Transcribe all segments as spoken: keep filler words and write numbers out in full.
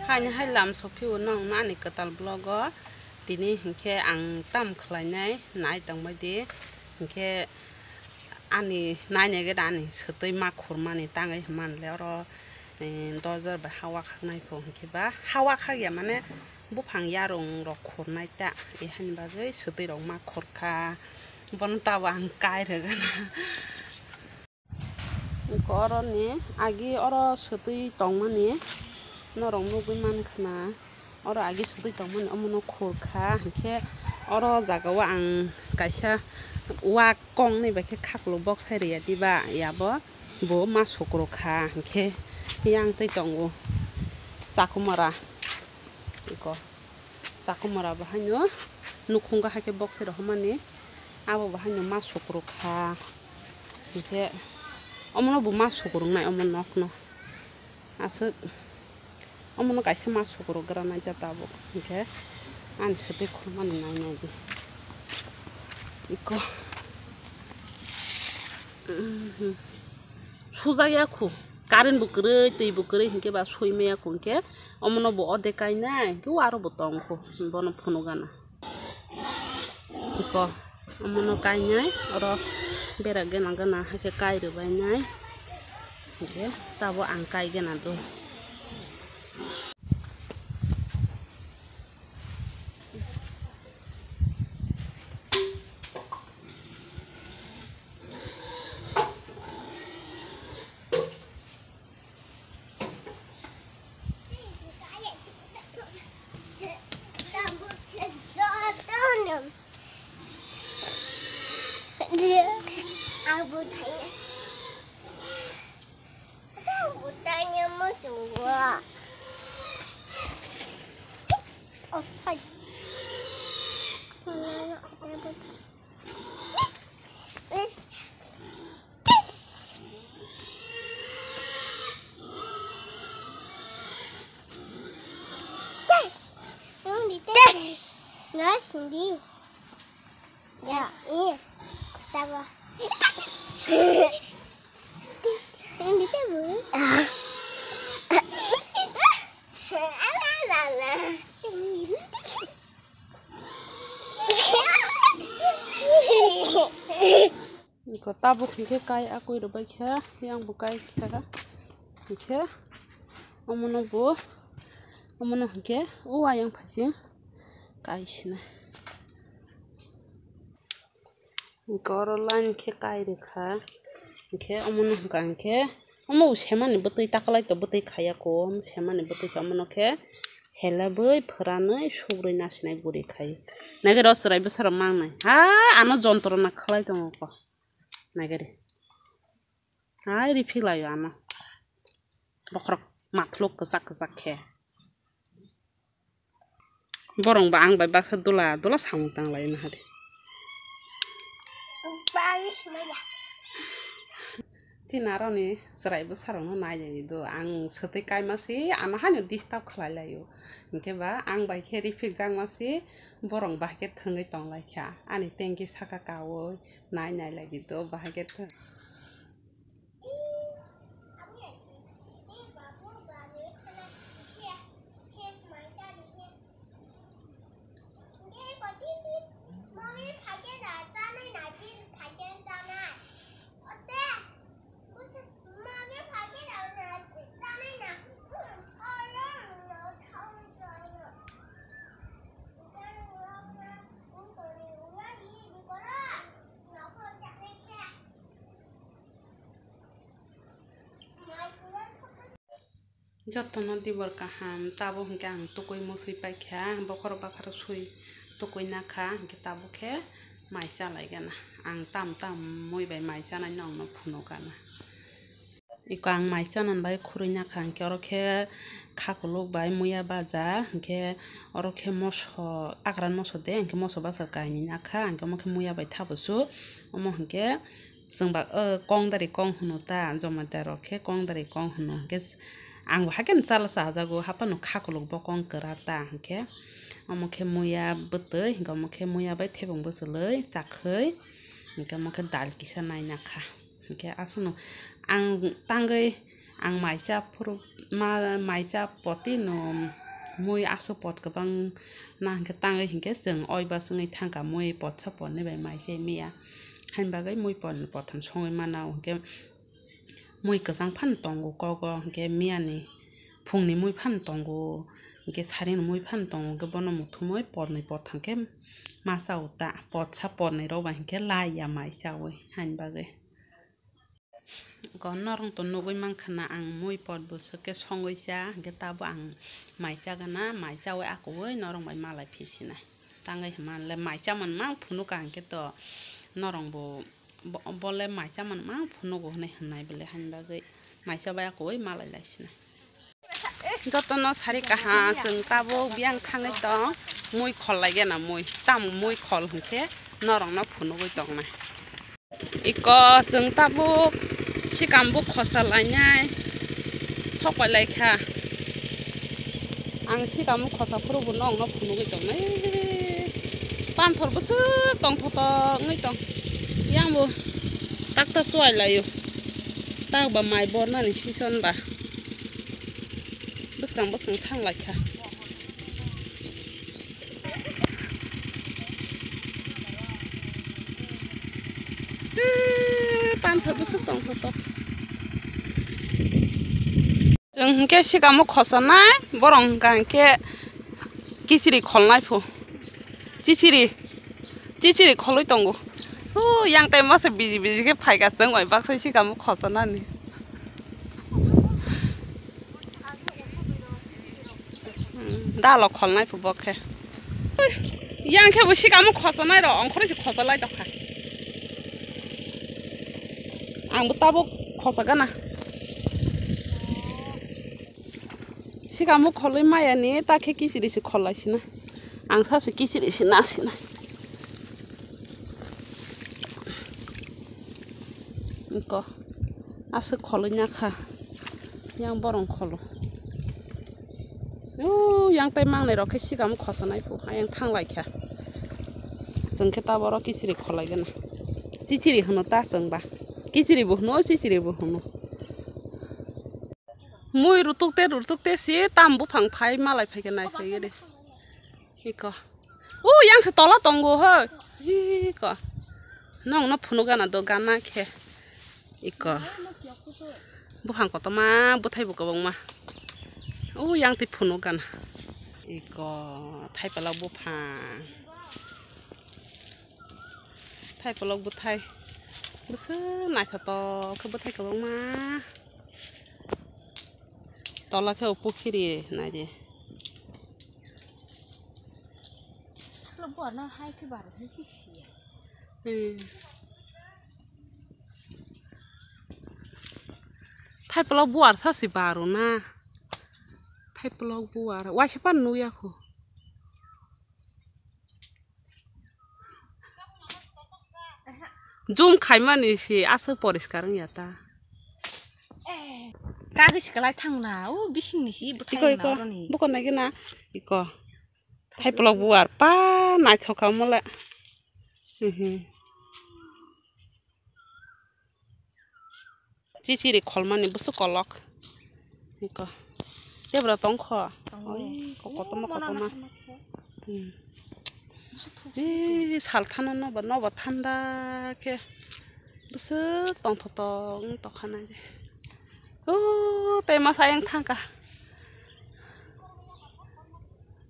Haini hai lam sophiu nong ani kwtal vlog o. Tini hinkhe ang tam khlainai nai tongbai di. Hinkhe ani nainai gede ani swtwi ma khurmani tangwi hwnmanle oro, eh, dorja bai hawa khaknai pho hinkhe ba hawa khakya mane buphang yarung rok khurnai ta. E hani bagwi swtwi rok ma khurkha bono tabo ang kai rwgana. Eko oroni agi oro swtwi tongmani norok nugwi mankha na, oro agi swtwi tongmani omono khurkha hinkhe oro jagao ang kaisa wa kongni bai khe khaklok boksai rwya diba yabo bo ma sukrukha hinkhe yang twi tongo chakumara eko. Chakumara bo haino nukhungo hai khe boksai rok hwnmani abo bo haino ma sukrukha. Hinkhe omono bo ma sukruknai omo nokno. Aswk omono kaisa ma sukrukgranai ta tabuk. Hinkhe ani swtwi khulumani nainai di. Eko. Sujak ya khu. Current bo kwrwi, twi bo kwrwi hinkhe ba sui maya khu hinkhe omono bo ode kainai hinkhe o aro bo tong khu bono phunukgana. Eko omono kainai oro bera gana gana haikhe kai rwbainai hinkhe tabo ang kai gana do. Test. Test. Test. Test. Ya, iya. Sabo. Hindi ka bu? Ah. Ala, ala, ala. Iko tabuk hinkhe kai akui rwbai kha, yang bo kai kha. Hinkhe omono bo, omono hinkhe o ayang phaising kai sinai. Hinkhe oro line khe kai rwkha. Hinkhe omono hwnkha hinkhe omo bo semani bwtwi takwlai to bwtwi khaiya ko, omo semani bwtwi kha omono khe helabwi phwranwi subrwi nasinai guri khai. Naikhe ro chwrai bwsarok mangnai. Ha, ano jontrona khlai tongo ko. Naikhe re. Hai riphiklaio ano. Bokhorok mathluk kwchak kwchak khe. Borok ba ang bai baksa dula dula samung tang lai na hadi. Chini aroni chwrai bwsarokno nai nai di do. Ang swtwi kaima si ano haino disturb khlai laio. Hinkhe ba ang bai khe riphik jakma si borok bai khe thwngwi tong lai kha. Ani tengki saka kaui nai nai lai di do bahai khe thwng. Jotono dibor kaham, tabuk hinkhe ang tukui musui paikha, bokhorok bakhorok sui tukui nakha, hinkhe tabuk khe mai chalaigana. Ang tam tam mui bai mai chanai nokno phunukgana. Iko ang mai chanani bagwi khurui nakha, hinkhe oro khe khakuluk bai muya baja, hinkhe oro khe moso, agran moso de, hinkhe moso bacha kainwi nakha, hinkhe omo khe muya bai thabusu, omo hinkhe chwng ba, o, kong dari kong hwno ta, jomadar rok khe kong dari kong hwno, hinkhe ang bo hakhe no chala chajago, haphano khakuluk bokong kwra ta, hinkhe omo khe muya bwtwi, hinkhe omo khe muya bai thebong bwchwlwi chakhwi, hinkhe omo khe dal kisa nai nakha. Hinkhe aswkno ang tangwi Ang maisa phuru ma maisa poti no mui aswk pot kwbang na hwnkhe tangwi hwnkhe chwng oi bas wngwi thangkha mui potsa potni bai maisa miya. Haini bagwi mui pot potham songwi mano hwnkhe mui kwchang phano tongo kogo hwnkhe miyani phungni mui phano tongo hwnkhe sarini mui phano tongo hwnkhe bono muthumwi potnwi potham khe ma chao ta potsa potnwi rok bai hwnkhe laiya mai chawi haini bagwi. Ko norong to nugwi mankha na ang mui pot bo swk khe songwi cha, hwnkhe tabo ang mai chagana, mai chawi akuwi norong bai malai phisinai. Tangwi hwnma le mai chamani mang phunukha hwnkhe to norong bo, bo, bole mai chamani mang phunugo hwnwi hwnnai bole, haini bagwi mai chabai akuwi malai lai sinai. Jotono sari kaha chwng tabuk biyang thangwi tong mui khol lai gana mui tam mui khol hwnkhe norokno phunugwi tongnai. Iko chwng tabuk sikam bo khosa lainai sok pai lai kha ang sikam bo khosa phuru bo nokno phunugwi tongnai panthor bwswk tongthotok wngwi tong yang bo taktar chuwai laio tak ba mai bornani season ba. Bwskang bwskang thang lai kha. Panthor bwswk tong kha tok. Chwng hwnkhe sikamo khosa nai, borok hwnkha hwnkhe kichiri kholnai pho. Chichiri, chichiri kholwi tongo. Huu, yang tai masa biji biji khe phaikha chwng bai baksa sikamo khosa nani. Hmm, dalo kholnai pho bo khe. Yang khe bo sikamo khosa nai ro, ongkhorwi se khosa lai tokha. Ang bo tabuk khosa gana. Sikamo kholwi maya ni ta khe kichiri se khol lai sina. Ang sasu kichiri se na sina. Iko aswk kholwi nya kha. Yang borong kholo. O yang tai mangnai rok khe sikamo khosa nai pho. Ayang thang lai kha. Chwng khe ta borok kichiri kholai gana. Chichiri hwno ta chwng ba. Kichiri bo hwno, chichiri bo hwno. Mui rutuk te rutuk te si tam buphang phai malai phai khe nai phai gede. Iko. U yang se tola tongo hoi. Iko. Nong no phunu gana do gana khe. Iko. Buphang kotorma bwthai bo kwbangma. U yang twi phunu gana. Iko thaipalok buphang. Thaipalok bwthai. Bwswk naithotok khe bwthai kwbangma. Tola khe o pukhiri naidi. Lo buarno hai khe bar hai khe siya. Hmm. Thaipalok buar sa si baro na. Thaipalok buar. Waisa pan nukya khu. Zoom khaimani se aswk poriskar wngya ta. Kagwi se kwlai thangna, o bisingni se bwthai iko, iko, rwna oroni. Bukon nai gana, iko. Thaipalok buar, pa naithok kha mole. Mhm. Chichiri kholmani bwswk kolok. Iko. Tebra tongkho. Tongo. Oi, ko kotorma, kotorma. Hmm. Ee, sal thano nobo, nobo thanda khe. Bwswk tongthotok wng tokha nai. O, tei masa ayang thangkha.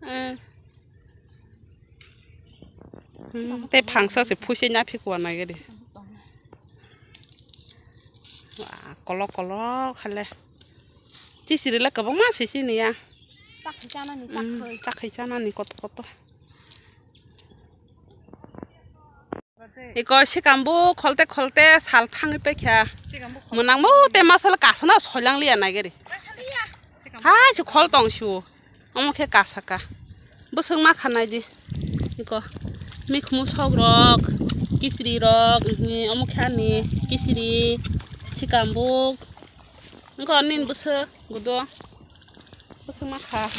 Eh. Hmm, tei phangsa se phuisai naphikuwa nai gede. Wa, kolok kolok khale. Chichiri le kwbangma se sini ya. Chakhwi chanani, hmm, chakhwi. Chakhwi chanani koto koto. Iko sikam bo kholte kholte sal thangwi paikha. Sikam bo kholte. Mwnang bo kholte. Te masal kasana soilang liya nai gede. Kasaliya. Hai se khol tong su. Omo khe kasaka. Bwswk ma khanai di. Iko. Mikhumu sok rok, kichiri rok, omo khe ani kichiri, sikambuk. Iko nini bwswk gudo. Bwswk ma kha.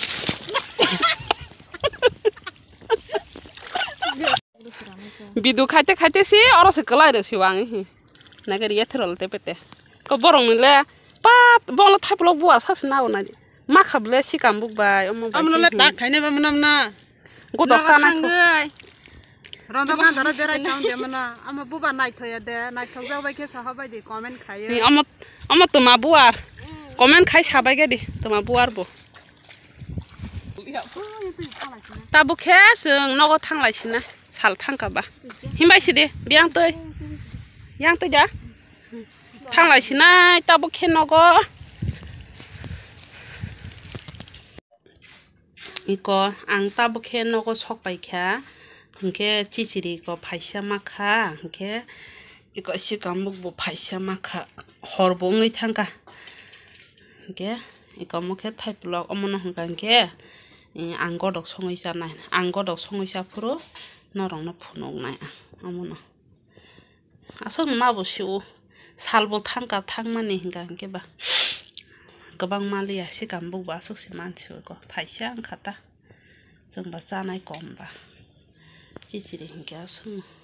Bidu khaite khaite si oro se kwlai rw si wang hi. Nagari yathero te pete. Ko borok ni le Ah, bongla thaiplok buar sasi nao nai. Ma khablai sikam buk bai, omo bai Amno le khe tak khaine ba mwnam na. Godok Nogo sanai thangwi. Rondo bandaro berai tong de mano. Ama buba naithoya de, naithok jak bai khe saha bai di comment khayo. Ni omo, omo tuma buar. Comment khai sabai ge di, tuma buar bo. Tabuk khe chwng nogo thanglai sina, sal thangka ba. Himbai sidi, biyang twi. Yang twi da? Thanglai sinai tabuk khe nogo. Iko ang tabuk khe nogo sok pai kha, hinkhe chichiri ko phaisa ma kha, hinkhe iko sikambuk bo phaisa ma kha, hor bo wngwi thang kha, hinkhe iko omo khe thaiplok omono hwnkha hinkhe, eh, ang godok songwi chanai, ang godok songwi cha phuru norokno phunuknai ang omono. Aswk ma bo sio. Salbo thangka thangmani hinka hinkhe ba. Kwbang maliya sikam bukba aswk se mansio ko. Phaisa wngkha ta. Chwngba chanai kom ba. Chichiri hinkhe aswk.